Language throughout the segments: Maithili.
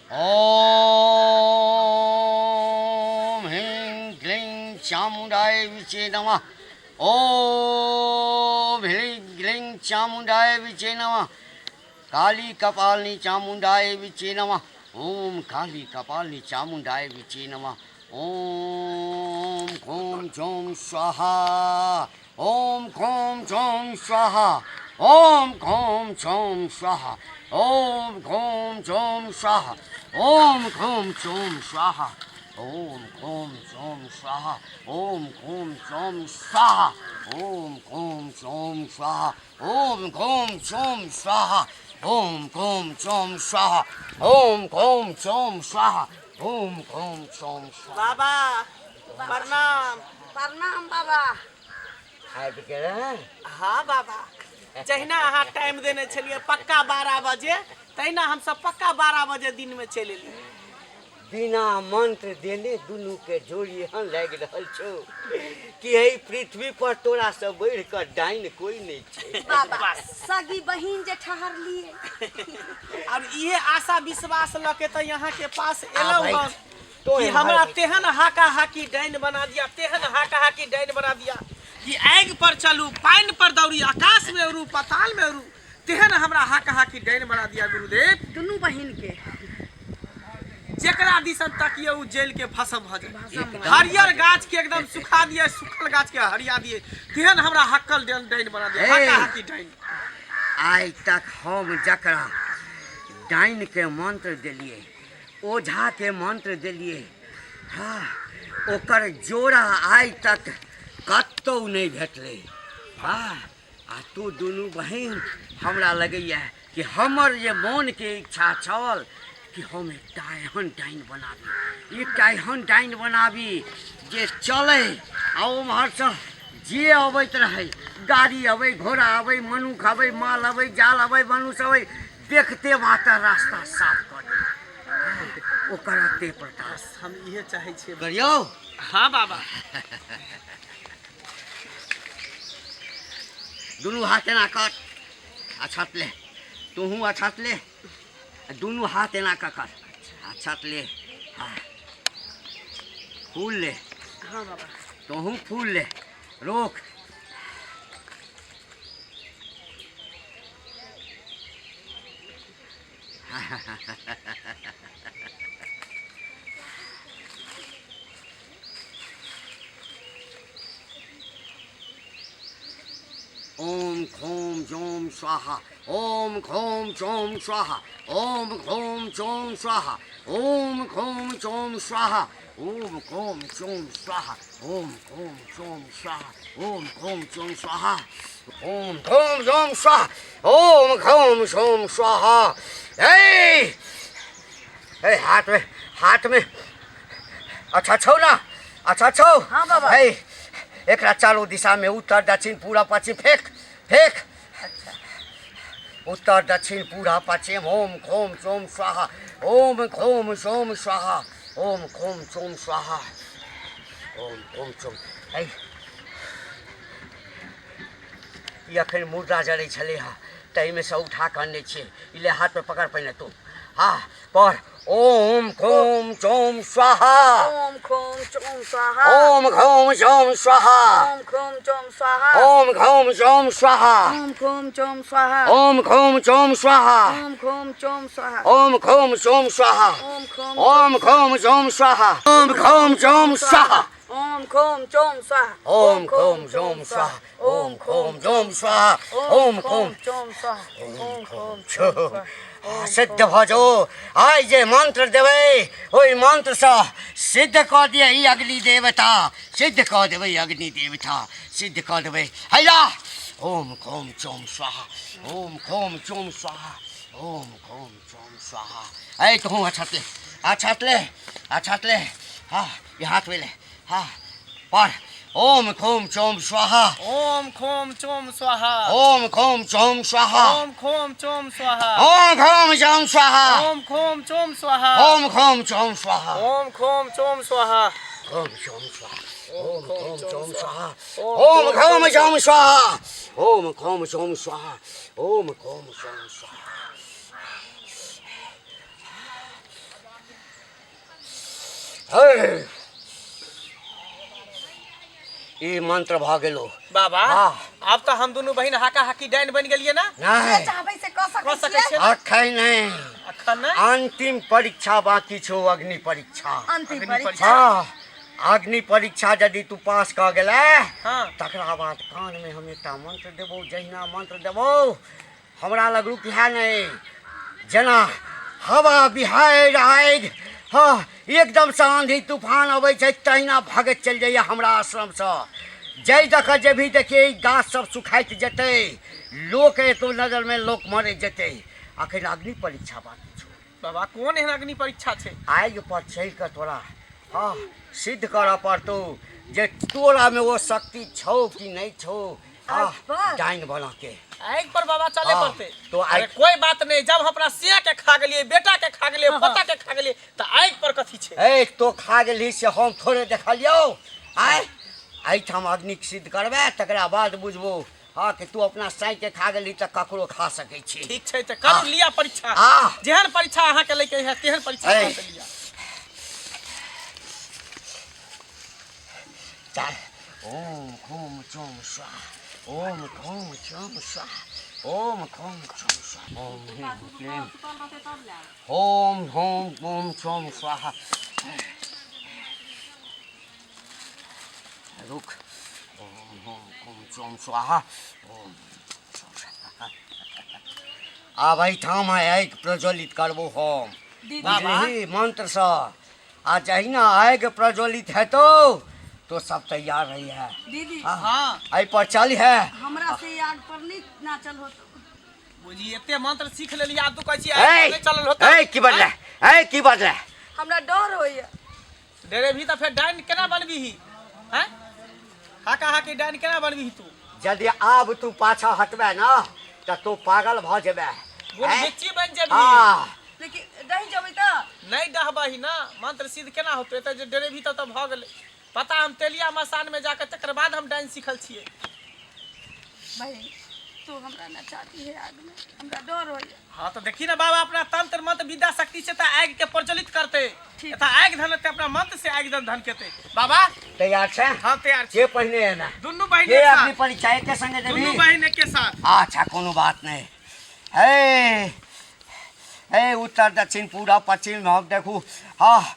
ओम ह्रीं क्लीं चामुण्डाय विचे नमः। ओम ह्रीं क्लीं चामुण्डाय विचे नमः। काली कपालिनी चामुण्डाय विचे नमः। ओम काली कपालिनी चामुण्डाय विचे नमः। ओम खोम चौम स्वाहा। ओम खोम चौम स्वाहा। ओम खोम चौम स्वाहा। ओम खोम चौम स्वाहा। ओम खोम चौम स्वाहा। ओम खोम चौम स्वाहा। ओम खोम चौम स्वाहा। ओम खोम चौम स्वाहा। ओम खोम चौम स्वाहा। ओम खोम चौम स्वाहा। ओम खोम चौम स्वाहा। ओम खोम चौम स्वाहा। बाबा प्रणाम। प्रणाम बाबा। आबि गेलै। हाँ बाबा, जहिना अहाँ टाइम देने छलियै पक्का 12 बजे, तहिना हमसब पक्का 12 बजे दिन में चलि एलियै। बिना मंत्र देने दुनू के जोड़ी एहन लागि रहल छौ कि एहि पृथ्वी पर तोरा से बढ़ि कऽ डाइन कोई नहि छै। बाबा सगी बहिन जे ठहरलियै। अब इहे आशा विश्वास लऽ के तऽ यहाँ के पास एलहुँ बैठ। हन तो कि एम्हर हमरा बैठ। तेहन हाका हाकी डाइन बना दिया, तेहन हाका हाकी डाइन बना दिया कि आगि पर चलू, पानि पर दौड़ी, आकाश में उड़ू, पाताल में उड़ू, तेहन हमरा हाका हाकी डाइन बना दिया गुरुदेव। दुनू बहिन के जेकरा दिसन तकिए उ जेल के भस्म भऽ जाए, एकदम हरियर गाछ के एकदम सुखा दिए, सुखल गाछ के हरिया दिए, तेहन हमरा हक्कल डाइन डाइन बना दिया, ए। हाका हाकी डाइन। आइ तक हम जकरा डाइन के मंत्र देलिए, ओझा के मंत्र देलिए, हाँ, ओकर जोड़ा आइ तक कतौ नहि भेटलै। हाँ, आ तू दुनू बहिन हमरा लगैए कि हमर जे मोनके इच्छा छल कि हम एकटा एहन डाइन बनाबी, एकटा एहन डाइन बनाबी जे चलै आ ओम्हरसँ जे अबैत रहै, गाड़ी अबै, घोड़ा अबै, मनुख अबै, माल अबै, जाल अबै, मनुष्य अबै, देखते मात्र रास्ता साफ कऽ दै, ओकर एते प्रताप। बस हम इहे चाहै छियै। करियौ। हाँ बाबा। दुनू हाथ एना कर, अछत ले, तोहू अछत ले, दुनू हाथ एना कऽ कर, अछत ले, हाँ, फूल ले। हाँ बाबा। तोहू फूल ले, रोक। ओम खोम जोम स्वाहा। ओम खोम चोम स्वाहा। ओम खोम चोम स्वाहा। ओम खोम चोम स्वाहा। ओम खोम चोम स्वाहा। ओम खोम चोम स्वाहा। ओम खोम चोम स्वाहा। ओम खोम चोम स्वाहा। ओम खोम चोम स्वाहा। ए ए, हाथ में, हाथ में अच्छा छौ ना? अच्छा छौ? हाँ बाबा। हे, एकरा चारू दिशा में उत्तर दक्षिण पूरा पश्चिम फेंक फेंक। अच्छा। उत्तर दक्षिण पूरा पश्चिम। ओम खोम चोम स्वाहा। ओम खोम चोम स्वाहा। ओम खोम चोम स्वाहा। ओम खोम चोम। है, ई अखन मुर्दा जरै छलै हँ, ताहिमे सँ उठा कऽ अनने छियै। ई ले, हाथमे पकड़ पहिने तू। हाँ, पढ़। ओम खोम चोम स्वाहा। ओम खोम चोम स्वाहा। ओम खोम चोम स्वाहा। ओम खोम चोम स्वाहा। ओम खोम चोम स्वाहा। ओम खोम चोम स्वाहा। ओम खोम चोम स्वाहा। ओम खोम चोम स्वाहा। ओम खोम चोम स्वाहा। ओम खोम ओम खोम चोम स्वाहा। ओम खोम चोम स्वाहा। ओम खोम चोम स्वाहा। ओम खोम चोम स्वाहा। ओम खोम चोम स्वाहा। ओम खोम चोम स्वाहा। ओम खोम चोम स्वाहा। सिद्ध भऽ जो। आइ जे मंत्र देबै ओहि मंत्रसँ सिद्ध कऽ दिअ ई अग्नि देवता, सिद्ध कऽ देबै अग्नि देवता, सिद्ध कऽ देबै। हैया, ओम खोम चोम स्वाहा। ओम खोम चोम स्वाहा। ओम खोम चोम स्वाहा। ऐ कहूँ, अछत ले, अछत ले, अछत ले। हाँ, ये हाथ में ले। हाँ, पढ़। ओम खोम चोम स्वाहा। ओम खोम चोम स्वाहा। ओम खोम चोम स्वाहा। ओम खोम चोम स्वाहा। ओम खोम चोम स्वाहा। ओम खोम चोम स्वाहा। ओम खोम चोम स्वाहा। ओम खोम चोम स्वाहा। ओम खोम स्वाहा। ओम खोम चोम स्वाहा। ओम खोम चोम स्वाहा। ओम खोम चोम स्वाहा। ओम खोम चोम स्वाहा। हे ई मंत्र भऽ गेलो। बाबा हाँ। आब तऽ हम दुनू बहिन हाका हाकी डाइन बनि गेलियै ना। जे नहीं चाहबै से कऽ कऽ सकै सकै छियै। छियै ना? अखन नहीं, अखन नहि? अंतिम परीक्षा बाकी छौ, अग्नि परीक्षा। अंतिम अग्नि परीक्षा। परीक्षा। हाँ, अग्नि परीक्षा यदि तू पास कऽ गेलै हाँ। तकरा बाद कानमे हम एकटा मंत्र देबौ, जहिना मंत्र देबौ हमरा लग रुकिहे नहि, जेना हवा बिहाड़ि आगि, हाँ एकदमसँ आंधी तूफान अबै छै तहिना भगैत चलि जाइए हमरा आश्रमसँ। जाहि दऽ कऽ जेबही देखियै ई गाछ सब सुखाइत जेतै, लोक एतो नजरमे लोक मरैत जेतै। अखन अग्नि परीक्षा बाकी छौ। बाबा कोन एहन अग्नि परीक्षा छै? आगि पर चढ़ि कऽ तोरा हाँ सिद्ध करऽ पड़तौ जे तोरामे ओ शक्ति छौ कि नहि छौ। हाँ, आगि पर? डाइन बना के आगि पर बाबा चले हाँ, पड़ते। तो आगि- अरे कोई बात नहीं, जब हम अपना सिया के खा गेलिए, बेटा के खा गेलिए, पोता के खा गेलिए, तऽ आगि पर कथी छै? ए तो खा गेलही से हम थोड़े देखलियौ। आय एहिठाम अग्निक सिद्ध करबै तकरा बाद बुझबो हाँ कि तू अपना साँइ के खा गेलही तऽ ककरो खा सकै छी। ठीक छै तऽ करू हाँ। लिया परीक्षा। हाँ। जेहन परीक्षा अहाँ के लैके है तेहन परीक्षा ए। अहाँ के लिया। चल। ओम खोम चोम स्वाहा, ओम खोम चोम स्वाहा, ओम खोम चोम स्वाहा, ओम ह्रीं क्लीं ओम होम ओम चोम स्वाहा। रुक। ओम होम खोम चोम स्वाहा, ओम चोम स्वाहा। आब एहिठाम आगि प्रज्वलित करबो हम, बुझलिही मंत्रसँ। आ जहिना आगि प्रज्वलित हेतौ तो सब तैयार रही है। दीदी हाँ एहि पर चल है। हमरा से ई आग पर नहीं नाचल होतो। बुझी एते मंत्र सीख लेली आ तू कहै छी ए आगि पर नहि चलल होतौ। ए की बजले, ए की बजले? हमरा डर होइए। डरे भी तऽ फेर डाइन केना बनबीही? हैं, हाका हाकी डाइन केना बनबीही तू? यदि आब तू पाछा हटबे ना तऽ तू पागल भऽ जेबे, गुणभिच्ची बनि जेबही। हाँ लेकिन रहि जेबै तऽ नहि डहबही ना, मंत्र सिद्ध केना होतौ? एतऽ जे डरेबही तब तऽ भऽ गेलै। पता हम तेलिया मसान में जाके तकर बाद हम डाइन सीखल छियै। बहिन तू हमरा नचाती है आग में, हमरा डर होइए। हाँ तो देखी ना बाबा अपना तंत्र मंत्र विद्या शक्ति से तऽ आगि के प्रज्वलित करते, ठीक। तऽ आगि धन अपना मंत्र से आगि धन धन केते। बाबा तैयार छै? हाँ तैयार छी। के पहिने है ना? दुनू बहिन के एक अग्नि साथ, परीक्षा एके संगे दुनू देबही? बहिन एके साथ। अच्छा कोनो बात नहीं। हे हे उत्तर दक्षिण पूरा पश्चिम हम देखू। हाँ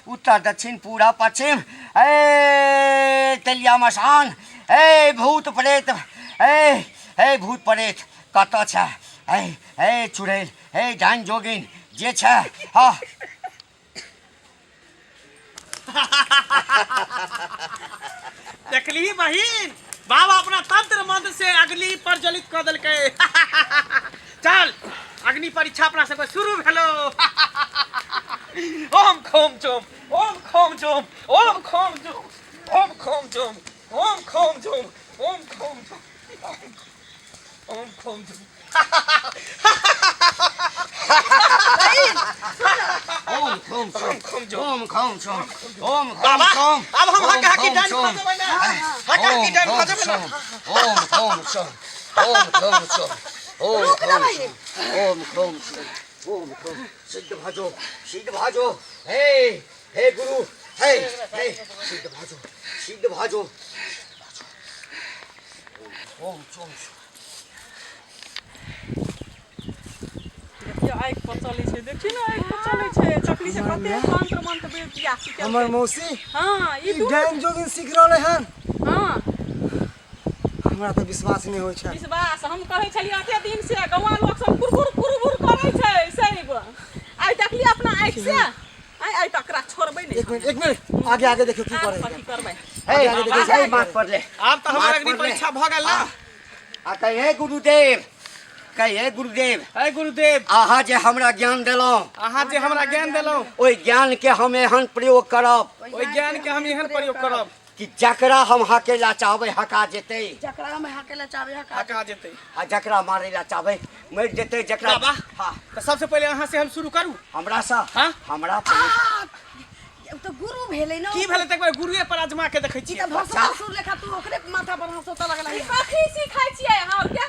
उत्तर दक्षिण पूरा पश्चिम, ए तेलिया मसान, ए भूत प्रेत, ए हे भूत प्रेत कतऽ छै? हे हे चुड़ैल, हे डाइन जोगिन जे छै। हाँ देखली बहिन, बाबा अपना तंत्र मंत्र से अग्नि प्रज्वलित कऽ देलकै। चल अग्नि परीक्षा अपना सबके शुरू भेलो। ओम खोम चोम, ओम खोम चोम, ओम खोम चोम, ओम खोम चोम, ओम खोम चोम, ओम खोम चोम, ओम खोम चोम। ओम खोम चोम, खोम चोम, ओम खोम चोम, ओम खोम बाबा चोम। अब हम हका हकी ओम डाइन खोम खा जेबै ना, हका हकी डाइन खा जेबै ना। ओम खोम चोम, ओम खोम चोम, ओम रुक ना खोम बहिन। चोम, ओम खोम चोम, ओम खोम। सिद्ध भाजो, सिद्ध भाजो, हे हे गुरु, हे हे सिद्ध भाजो, सिद्ध भाजो। ओम चोम। देखियौ आगि पर चलै छै, देखियौ ने आगि पर चलै छै। चकली से कते मंत्र मंत्र विद्या सीखल। हमर मौसी हाँ ई ई डाइन जोगिन सीख रहलै हन। हाँ हमरा तऽ विश्वास नहि होइ छै। विश्वास हम कहै छलियै एते दिन से गौआ लोक सब कुरकुर कुरबुर करै छै सब, आइ देखलियै अपना आँखि से। आइ आइ तकरा छोड़बै नहि। एक मिनट एक मिनट, आगे आगे देखियौ की आब करै कथी करबै? हे आगे देखियौ। हे माथ पर ले। आब तऽ हमर माथ अग्नि पर ले। परीक्षा भऽ गेल ना। आ कहे गुरुदेव, कहे गुरुदेव, हे गुरुदेव, अहाँ जे हमरा ज्ञान देलहुँ, अहाँ जे हमरा ज्ञान देलहुँ, ओहि ज्ञान के हम एहन प्रयोग करब, ओहि ज्ञान के हम एहन प्रयोग करब कि जकरा हम हके ला चाहबै हका जेतै, जकरा हम हके ला चाहबै हका हका जेतै, आ जकरा मारे ला चाहबै मरि जेतै। जकरा बाबा हाँ तऽ सबसे पहिले अहाँ से हम शुरू करू। हमरा सँ? हाँ? हमरा तऽ गुरु भेलै ना। की भेलै तऽ एक बेर गुरुए पर आजमा के देखै ई छियै। तऽ भसमासुर लेखा तू ओकरे माथा पर हंसोता लगल। ई कथी सिखै छियै अहाँ आर के?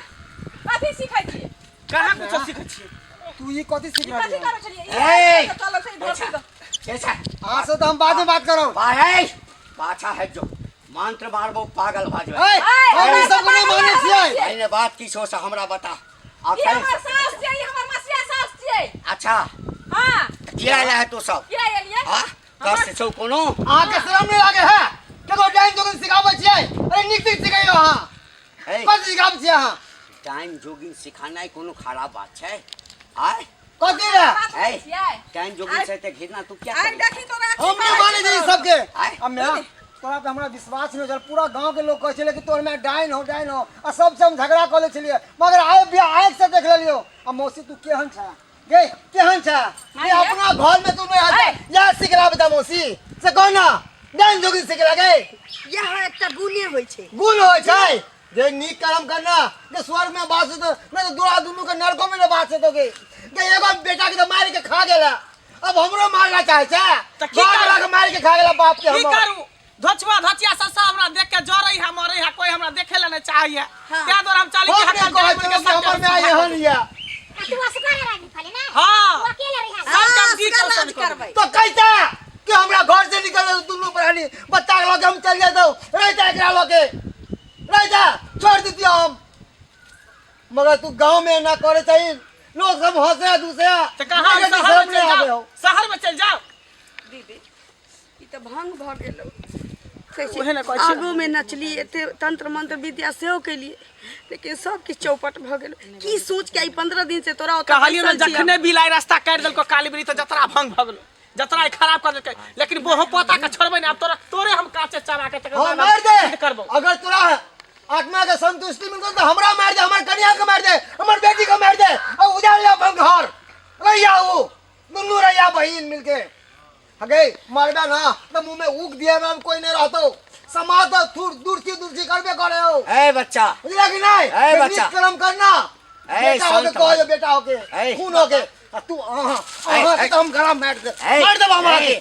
कथी सिखै छियै? कहाँ कुछो सीखै छियै? तू ई कथी सीख ई रहली कथी हन? करै छलियै? ई ए! आगि पर चलै छै, ई धरती के। के छै? अहाँ से तऽ हम बाद में बात करब। भाई पाछा है जो मंत्र मारबो पागल भऽ जेबै। ए, हम ई सब नहि मानै छियै। पहिने बात की छौ से हमरा बता। आ ई फेर हमर सास छियै, ई हमर मसिया सास छियै। अच्छा। हाँ। किया आयल है तू सब? किया एलियै? हाँ, कष्ट छौ कोनो? अहाँके शरम नहि लागे है? केकरो डाइन जोगिन सिखाबै छियै? अरे नीक नीक सिखैयौ अहाँ। ए, कथी सिखाबै छियै अहाँ? डाइन जोगिन सिखानाइ कोनो खराब बात छै? आय कथी रे? बात ए, सुनै छियै? डाइन जोगिन से ते घृणा तू क्या आइ करै? देखी तोरा हम नहि मानै छियै ई सबके। आय। आ माय, तोरा पे हमरा विश्वास नहि हो छल। पूरा गांव के लोग कहै छलै कि तोहर माय डाइन हो, डाइन हो, आ सबसे हम झगड़ा कऽ लै छलियै, मगर आइ बियाह आँखि से देख लेलियौ। आ मौसी तू केहन छ गे, केहन छ? ये अपना घर में तू नहीं आता या सिखला बता मौसी से कहो ना, डाइन जोगिन सिखला गे। इएह एकटा गुणे होइ छै। गुण होइ छै जे नीक कर्म करना जे स्वर्ग में वास हेतौ, नहीं तो दूरा दुनू के नरको में नहीं वास हेतौ गे। गे एगो बेटा के तो मार के खा गेला, अब हमरो मारला चाहे छै। तऽ की घर करू? वाला के मार के खा गेला बाप के। की हमर करू? धोचवा धचिया ससा हमरा देख के जरै है, मरै है, कोई हमरा देखे ला नहीं चाहिए। त्या द्वारा हम चाली के हम नहीं हकल कहै जाय छियौ कि हमर माय एहन ये। आ तू असगरे रही खाली ना? हां। तू अकेले रही? सब हाँ, काम की असगर कौशल राज करबै। करबै। तो कैसे कि हमरा घर से निकल जाए दुनू प्राणी, बच्चा के लके हम चल जाए, रह जा एकरा लके रह जा, छोड़ देतियो हम। मगर तू गांव में ना करे चाहिए, लोग सब हंसे दूसरे। तऽ कहाँ मगर शहर शर्म में नहीं चल आवे जाओ, हो। शहर में चल जाओ। दीदी, ई तऽ भंग भऽ गेल। ओहे ने कहै छियै। आगूमे नचली, एते तंत्र मंत्र विद्या सेहो केलियै, लेकिन सब किछु चौपट भऽ गेल। की सोच के आई 15 दिन से तोरा ओतऽ कहलियै ने बैसल छियै। जखने बिलाइ रास्ता काटि देलको काली बिली, तऽ जतरा भंग भऽ गेलो, जतरा ई खराब कर देलकै, लेकिन बोहो पोता के छोड़बै ने आब। तोरा तोरे हम काचे चबा के तकर हाँ बाद मार दे। सिद्ध करबो। अगर तोरा आत्मा के संतुष्टि मिल तो हमरा मार दे, हमर कन्या के मार दे, हमर बेटी के मार दे, और उजाड़ ले अपन घर रहिया, वो दुनू रहिया बहिन मिलके। हगे मरबे ना तो मुंह में उग दिया में कोई नहीं रहतो। समाज तो दूर दूर से दूर से करबे करे हो। ए बच्चा, बुझला कि नहीं? ए फिर बच्चा। नीक कर्म करना। ए बेटा होके शांत कहो, भाई। बेटा होके ए। खून होके, आ तू अहाँ ए, अहाँ के ए। तो हम गला मार दे, ए, मार देब हमरा ए। के।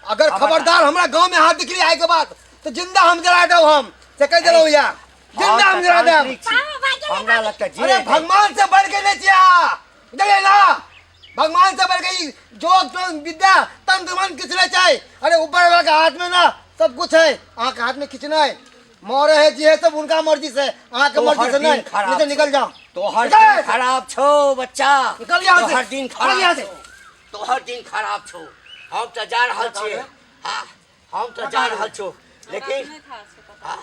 अगर हाँ, खबरदार हमरा गांव में हाथ निकली आए के बाद तो जिंदा हम जला देब। हम से कह देलहुँ या जिंदा हम जला देब। तांत्रिक छी। हमरा लगता जी अरे भगवान से बढ़ के नहीं छिया, बुझलियै ना? भगवान से बढ़ के ई जोग तंत्र विद्या तंत्र मंत्र किछु नहीं छै। अरे ऊपर वाला के हाथ में ना सब कुछ है, अहाँ के हाथ में किछु नहीं। मरे है जी है सब उनका मर्जी से, अहाँ के मर्जी तोहर से दिन नहीं। खराब नहीं तो निकल जाओ। तोहर निकल। दिन खराब छौ बच्चा। निकल यहाँ से। तोहर दिन निकल खराब यहाँ से। छौ, तोहर दिन खराब छौ। हम तऽ जा रहल छियै। हाँ, हम तऽ जा रहल छौ, लेकिन नहि था से पता। हाँ,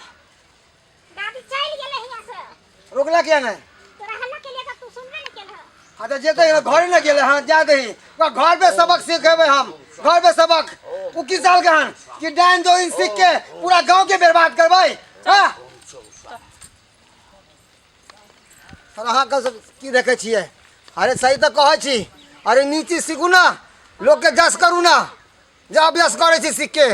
दादी चलि गेलै हियाँ से। रोकला किया नहीं? तोरा हल्ला केलियै तऽ तू सुनबे नहि केलह। हाँ तो जेते घरे न गेले। हाँ जा दही, ओकरा घर पे सबक सिखेबै हम, घर पे सबक। उ की साल के हन कि डाइन जोइन सीख के पूरा गांव के बर्बाद करबै? हाँ सर, अहाँ के सब की देखै छियै? अरे सही तऽ कहै छी। अरे नीची सीखू ना, लोकके जस करू ना, जे अभ्यास करै छी सीख के।